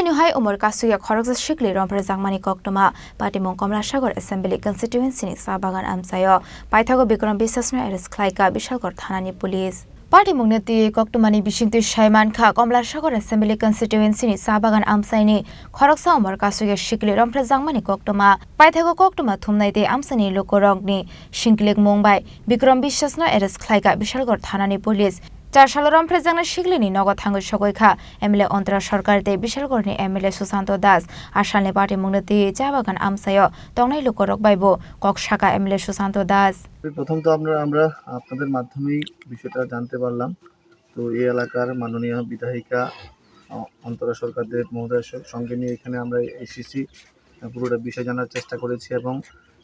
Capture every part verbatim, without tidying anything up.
Tini hai umor kasugya khoroksa sikli romphre jangmani koktwma. Patimung Komlasagor Assembly Constituency ni sa bagan amchaio paithago Bikram Biswas no arrest khlaika Bishalgarh thana ni police. Patimung ni twi koktwma ni bisingtwi sai mankha Komlasagor Assembly Constituency ni sa bagan amchaini khoroksa umor kasugya sikli romphre jangmani koktwma. Paithago koktwma thumnai tei amchaini lukurokni singklik mung bai Bikram Biswas no arrest khlaika Bishalgarh thana ni police. Char salo romphrejaknai siklini nogo thangwi sogwi kha M L A Antara Sarkar tei Bishalgarhni M L A Susanto Das. Asalni patimungno twiwi cha bagan amchaio tongnai lukurok bai bo kok saka M L A Susanto Das. প্রথম তো আমরা, আমরা আপনাদের মাধ্যমেই বিষয়টা জানতে পারলাম। তো এই এলাকার মাননীয় বিধায়িকা, আ, অন্তরা সরকার দেব মহোদয়ের স-, সঙ্গে নিয়ে এখানে আমরা এসেছি। আ, পুরোটা বিষয় জানার চেষ্টা করেছি এবং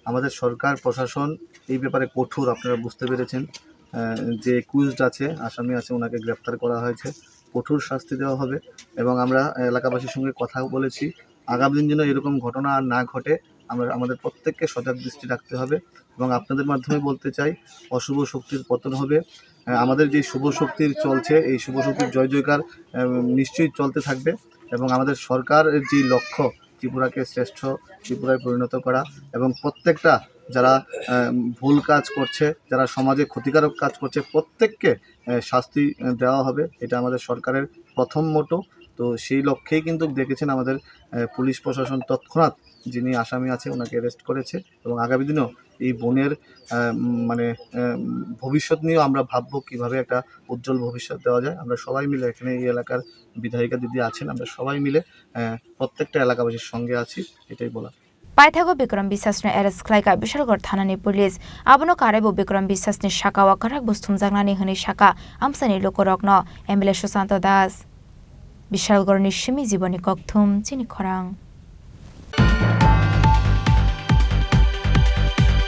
আমাদের সরকার প্রশাসন এই ব্যাপারে কঠোর, আপনারা বুঝতে পেরেছেন। আ, যে অ্যাকিউজড আছে, আসামি আছে, ওনাকে গ্রেপ্তার করা হয়েছে, কঠোর শাস্তি দেওয়া হবে এবং আমরা এলাকাবাসীর সঙ্গে কথা বলেছি, আগামী দিন যেন এরকম ঘটনা আর না ঘটে। আমরা, আমাদের প্রত্যেককে সজাগ দৃষ্টি রাখতে হবে এবং আপনাদের মাধ্যমে বলতে চাই, অশুভ শক্তির পতন হবে। আহ, আমাদের যে শুভ শক্তির চলছে, এই শুভ শক্তির জয় জয়কার, আহ, নিশ্চয়ই চলতে থাকবে এবং আমাদের সরকারের যে লক্ষ্য ত্রিপুরাকে শ্রেষ্ঠ ত্রিপুরায় পরিণত করা এবং প্রত্যেকটা যারা, আহ, ভুল কাজ করছে, যারা সমাজে ক্ষতিকারক কাজ করছে, প্রত্যেককে, আহ, শাস্তি, আহ, দেওয়া হবে। এটা আমাদের সরকারের প্রথম মোটো। তো সেই লক্ষ্যেই কিন্তু দেখেছেন আমাদের, আহ, পুলিশ প্রশাসন তৎক্ষণাৎ যিনি আসামি আছে ওনাকে অ্যারেস্ট করেছে এবং আগামী দিনেও এই বোনের, আহ, উম, মানে, আহ, উম, ভবিষ্যৎ নিয়েও আমরা ভাববো কিভাবে একটা উজ্জ্বল ভবিষ্যৎ দেওয়া যায়। আমরা সবাই মিলে এখানে এই এলাকার বিধায়িকা দিদি আছেন, আমরা সবাই মিলে, আহ, প্রত্যেকটা এলাকাবাসীর সঙ্গে আছি, এটাই বলা। Paithago Bikram Biswas no arrest khlaika Bishalgarh thana ni police. Abono karaibo Bikram Biswas ni saka o kwrak bus thumjaknani hwnwi saka amchaini lukurokno M L A Susanto Das. Bishalgarh ni simi jiboni kokthum chini khorang.